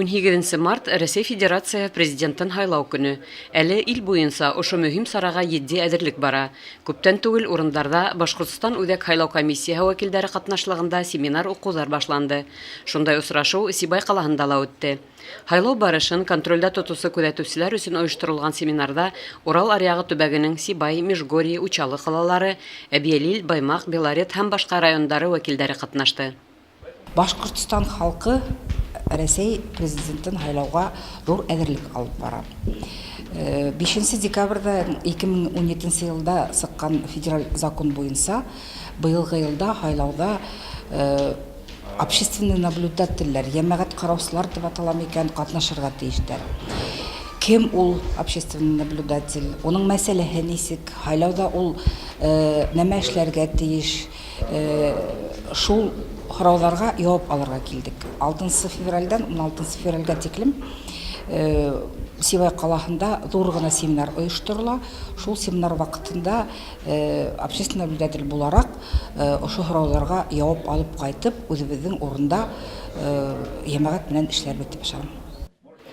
18 март Рәсәй Федерацияһы Президентын һайлау көнө. Әле ил буйынса ошо мөһим сараға етди әҙерлек бара. Күптән түгел урындарҙа Башҡортостан Үҙәк һайлау комиссияһы вәкилдәре ҡатнашлығында семинар-уҡыуҙар башланды. Шундай осрашыу Сибай ҡалаһында ла үтте. Һайлау барышын контролдә тотоусы күҙәтеүселәр өсөн ойошторолған семинарҙа Урал аръяғы төбәгенең Сибай, Межгорье, Учалы ҡалалары, Әбйәлил, Баймаҡ, Белорет һәм башҡа райондары вәкилдәре ҡатнашты. Башҡортостан халҡы Рәсәй президентын һайлауға ҙур әҙерлек алып бара. 5 декабрҙә 2017 йылда сыҡҡан федераль закон буйынса быйылғы йылда һайлауҙа общественный наблюдательләр, йәмәғәт ҡараусылар тип атала микән, ҡатнашырға тейештәр. Кем ул общественный наблюдатель? Уның мәсьәләһе нисек? Һайлауҙа ул нәмә эшләргә тейеш? Шул һорауҙарға яуап алырға килдек. 6 февралдән 16 февралгә тиклем Сибай ҡалаһында ҙур ғына семинар ойошторола. Шул семинар ваҡытында общественный наблюдатель булараҡ ошо һорауҙарға яуап алып ҡайтып, үҙебеҙҙең урында йәмәғәт менән эшләрбеҙ тип ышанам.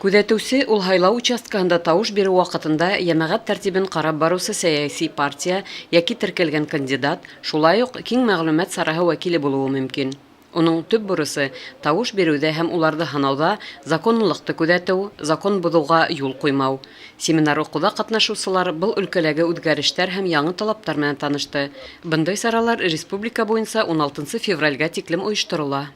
Күҙәтеүсе ул һайлау участкаһында тауыш биреү ваҡытында йәмәғәт тәртибен ҡарап барыусы сәйәси партия йәки теркәлгән кандидат, шулай уҡ киң мәғлүмәт сараһы вәкиле булыуы мөмкин. Уның төп бурысы тауыш биреүҙә һәм уларҙы һанауҙа законлылыҡты күҙәтеү, закон боҙоуға юл ҡуймау. Семинар уҡыуҙа ҡатнашыусылар был өлкәләге үҙгәрештәр һәм яңы талаптар менән танышты. Бындай саралар республика буйынса 16 февралгә тиклем ойошторола.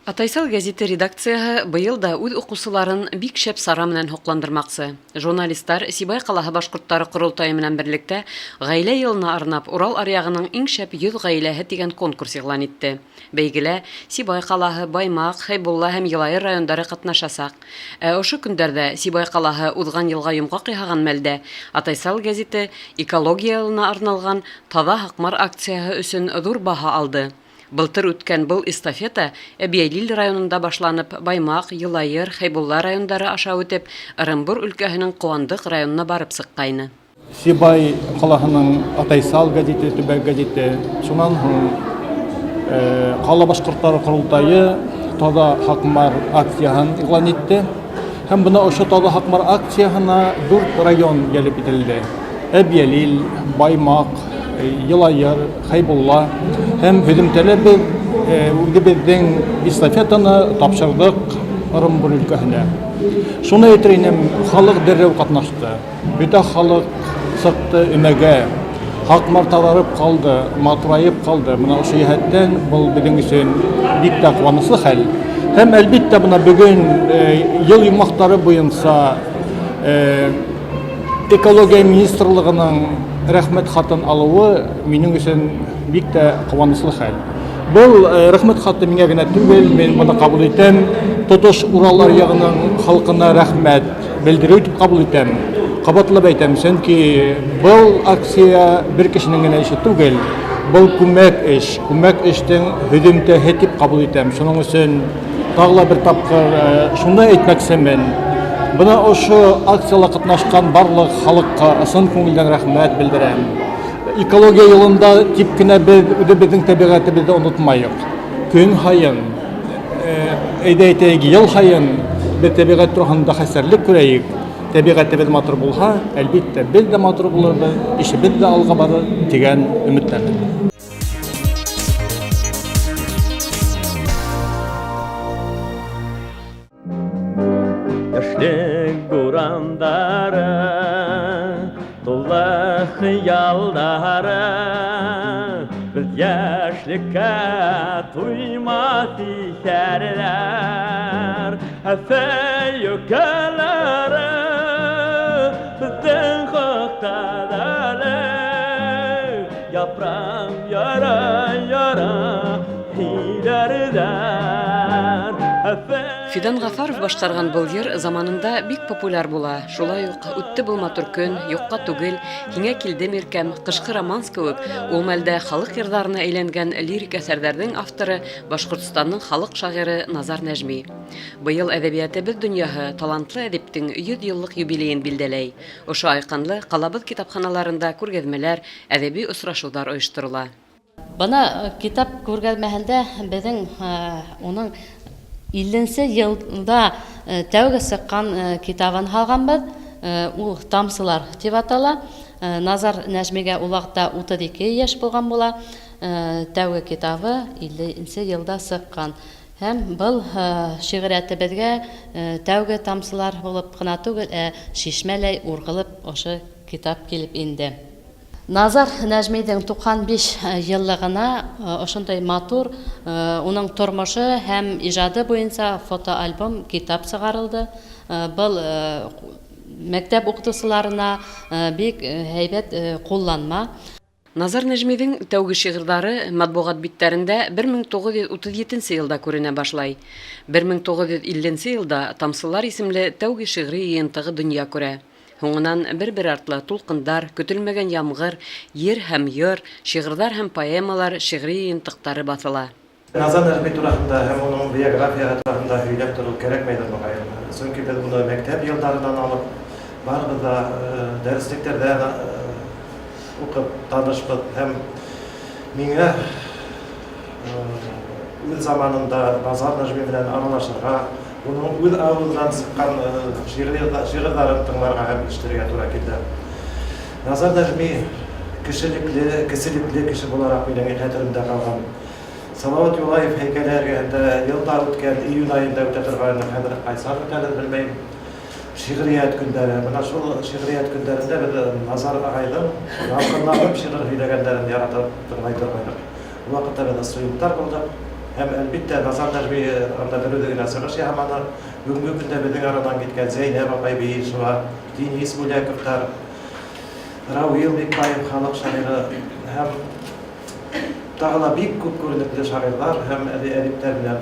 Атайсал гәзите редакцияһы быйыл да үҙ уҡыусыларын бик шәп сара менән һоҡландырмаҡсы. Журналистар Сибай ҡалаһы башҡорттары ҡоролтайы менән берлектә ғаилә йылына арнап Урал аръяғының иң шәп 100 ғаиләһе тигән конкурс иғлан итте. Бәйгелә Сибай ҡалаһы, Баймаҡ, Хәйбулла һәм Йылайыр райондары ҡатнашасаҡ. Ә ошо көндәрҙә Сибай ҡалаһы уҙған йылға йомғаҡ яһаған мәлдә Атайсал гәзите экология йылына арналған Таҙа Һаҡмар акцияһы өсөн ҙур баһа алды. Былтыр үткән был эстафета Әбйәлил районында башланып, Баймаҡ, Йылайыр, Хәйбулла райондары аша үтеп, Ырымбур өлкәһенең Ҡыуандыҡ районына барып сыҡҡайны. Сибай ҡалаһының Атайсал гәзите, төбәк гәзите, шунан һуң ҡала башҡорттары ҡоролтайы Таҙа Һаҡмар акцияһын иғлан итте. Һәм бына ошо Таҙа Һаҡмар акцияһына 4 район йәлеп ителде. Әбйәлил, Баймаҡ, Йылайыр, Хәйбулла һәм һөҙөмтәлә беҙ үҙебеҙҙең эстафетаны тапшырҙыҡ Ырымбур өлкәһенә. Шуны әйтер инем, халыҡ дәррәү ҡатнашты. Бөтә халыҡ сыҡты өмәгә. Һаҡмар таҙарып ҡалды, матурайып ҡалды. Бына ошо йәһәттән был беҙҙең өсөн бик тә ҡыуаныслы хәл. Һәм әлбиттә бына бөгөн йыл йомғаҡтары буйынса экология министрлығының рәхмәт хатын алыуы минең өсөн бик тә ҡыуаныслы хәл. Был рәхмәт хаты миңә генә түгел, мин быны ҡабул итәм. Тотош Урал аръяғының халҡына рәхмәт белдереү тип ҡабул итәм. Ҡабатлап әйтәм, сөнки был акция бер кешенең генә эше түгел, был күмәк эш, күмәк эштең һөҙөмтәһе тип ҡабул итәм. Шуның өсөн тағы ла бер тапҡыр шуны әйтмәксемен. Бына ошо акцияла ҡатнашҡан барлыҡ халыҡҡа ысын күңелдән рәхмәт белдерәм. Экология йылында тип кенә беҙ үҙебеҙҙең тәбиғәтебеҙҙе онотмайыҡ. Көн һайын, әйҙә әйтәйек, йыл һайын беҙ тәбиғәт тураһында хәстәрлек күрәйек. Тәбиғәтебеҙ матур булһа, әлбиттә, беҙ ҙә матур булырбыҙ, эшебеҙ ҙә алға барыр тигән өмөттәмен. Яшьлек бурандары, тулы хыялдары, беҙ йәшлеккә туймаҫ иҫәрләр, Әфәй үкәләре беҙҙең хаҡта әле, япраҡ яра яра һөйләрҙәр. Фидан Ғафаров башҡарған был йыр заманында бик популяр була. Шулай уҡ үтте был матур көн, юҡҡа түгел, һиңә килдем иркәм, ҡышҡы романс кеүек ул мәлдә халыҡ йырҙарына әйләнгән лирик әҫәрҙәрҙең авторы Башҡортостандың халыҡ шағиры Назар Нәжми. Быйыл әҙәбиәтебеҙ донъяһы талантлы әҙиптең 100 йыллыҡ юбилейын билдәләй. Ошо айҡанлы ҡалабыҙ китапханаларында күргәҙмәләр, әҙәби осрашыуҙар ойошторола. Бына китап күргәҙмәһендә беҙҙең уның 50-нсе йылда тәүге сыҡҡан китабын һалғанбыҙ. Ул «Тамсылар» тип атала. Назар Нәжмигә ул ваҡытта 32 йәш булған була. Тәүге китабы 50-нсе йылда сыҡҡан. Һәм был шиғриәтебеҙгә тәүге тамсылар булып ҡына түгел, ә шишмәләй урғылып ошо китап килеп инде. Назар Нәжмиҙең 95 йыллығына ошондай матур уның тормошо һәм ижады буйынса фотоальбом китап сығарылды. Был мәктәп уҡытыусыларына бик һәйбәт ҡулланма. Назар Нәжмиҙең тәүге шиғырҙары матбуғат биттәрендә 1937 йылда күренә башлай. 1950 йылда «Тамсылар» исемле тәүге шиғри йыйынтығы донъя күрә. Һуңынан бер-бер артлы «Тулҡындар», «Көтөлмәгән ямғыр», «Ер һәм йыр», шиғырҙар һәм поэмалар шиғри йыйынтыҡтары баҫыла. Назар Нәжми тураһында һәм уның биографияһы тураһында һөйләп тороу кәрәкмәйҙер, моғайын. Сөнки беҙ уны мәктәп йылдарынан алып барыбыҙ ҙа дәреслектәрҙә уҡып танышбыҙ, һәм миңә үҙ заманында Назар Нәжми менән аралашырға, уның үҙ ауыҙынан сыҡҡан шиғырҙарын тыңларға һәм ишетергә тура килде. Назар Нәжми кешелекле, кеселекле кеше булараҡ минең хәтеремдә ҡалған. Салауат Юлаев һәйкәле эргәһендә йылда үткән июнь айында үтә торғайны, хәҙер ҡайсан үтәлер, белмәйем. Шиғриәт көндәре. Бына шул шиғриәт көндәрендә беҙ Назар ағайҙың ялҡынланып шиғыр һөйләгәндәрен яратып тыңлай торғайныҡ. Ул ваҡытта беҙ студенттар булдыҡ. Һәм, әлбиттә, Назар Нәжми анда бер үҙе генә сығыш яһаманы. Бөгөнгө көндә беҙҙең аранан киткән Зәйнәб апай Бейишева, Денис Бүләковтар, Рауил Бикбаев, халыҡ шағиры, һәм тағы ла бик күп күренекле шағирҙар һәм әҙиптәр менән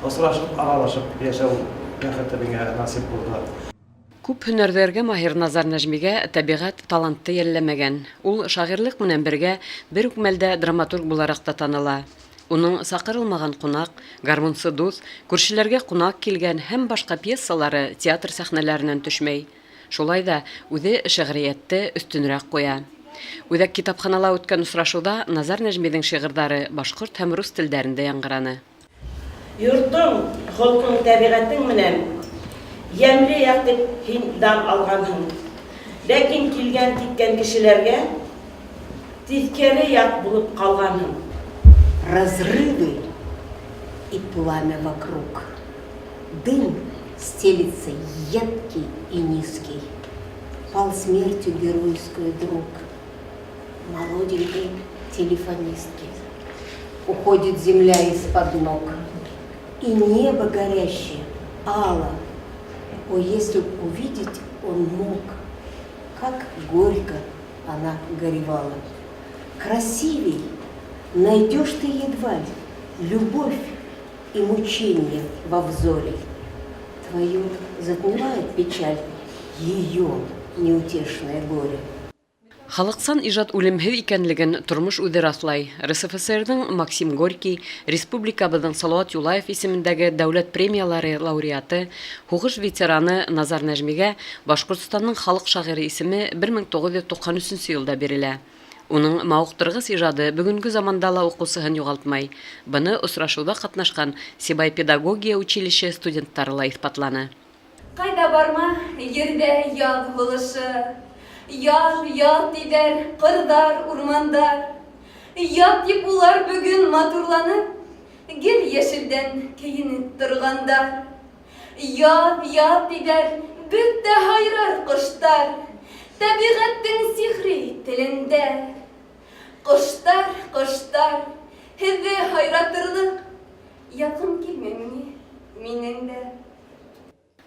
осрашып, аралашып йәшәү бәхете миңә насип булды. Күп һөнәрҙәргә маһир Назар Нәжмигә тәбиғәт талантты йәлләмәгән. Ул шағирлыҡ менән бергә бер үк мәлдә драматург булараҡ та таныла. Уның «Саҡырылмаған ҡунаҡ», «Гармунсы дуҫ», «Күршеләргә ҡунаҡ килгән» һәм башҡа пьесалары театр сәхнәләренән төшмәй. Шулай ҙа үҙе шиғриәтте өҫтөнөрәк ҡуя. Үҙәк китапханала үткән осрашыуҙа Назар Нәжмиҙең шиғырҙары башҡорт һәм рус телдәрендә яңғыраны. Йортоң, холҡоң, тәбиғәтең менән йәмле яҡ тип һин дан алғанһың. Ләкин килгән киткән кешеләргә тиҫкәре яҡ булып ҡалғанһың. Разрывы и пламя вокруг. Дым стелится едкий и низкий. Пал смертью геройскую друг молоденькой телефонистки. Уходит земля из-под ног, и небо горящее ало. О, если б увидеть он мог, как горько она горевала. Красивей найдешь ты едва ли любовь и мучение во взоре. Твою затмевает печаль ее неутешное горе. Халыҡсан ижад үлемһеҙ икәнлеген тормош үҙе раҫлай. РСФСРҙың Максим Горький, республикабыҙҙың Салауат Юлаев исемендәге дәүләт премиялары лауреаты, һуғыш ветераны Назар Нәжмигә Башҡортостандың халыҡ шағиры исеме 1993 йылда бирелә. Уның мауыҡтырғыс ижады бөгөнгө заманда ла уҡыусыһын юғалтмай. Быны осрашыуҙа ҡатнашҡан Сибай педагогия училище студенттары ла иҫбатланы. Ҡайҙа барма, ерҙә яҙ һулышы. Яҙ, яҙ тиҙәр, ҡырҙар, урмандар. Яҙ тип улар бөгөн матурланып, гел йәшелдән кейенеп торғандар. Яҙ, яҙ тиҙәр, бөтә һайрар ҡоштар. Тәбиғәттең сихри телендә. Ҡоштар, ҡоштар, һеҙҙе һайратырлыҡ яҡын килмәйме ни минең дә?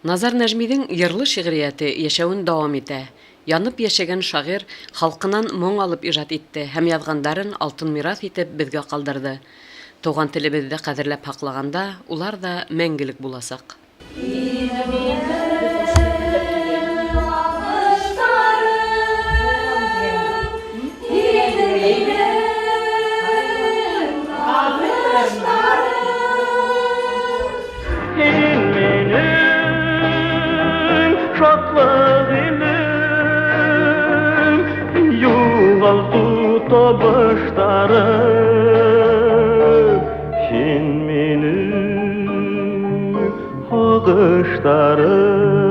Назар Нәжмиҙең йырлы шиғриәте йәшәүен дауам итә. Янып йәшәгән шағир халҡынан моң алып ижад итте һәм яҙғандарын алтын мираҫ итеп беҙгә ҡалдырҙы. Туған телебеҙҙе ҡәҙерләп һаҡлағанда улар ҙа мәңгелек буласаҡ. Һин минең ағыштарым, һин минең ағыштарым. Һин минең шатлык илем, юғалтыу. Табыштарым, һин минең һағыштарым.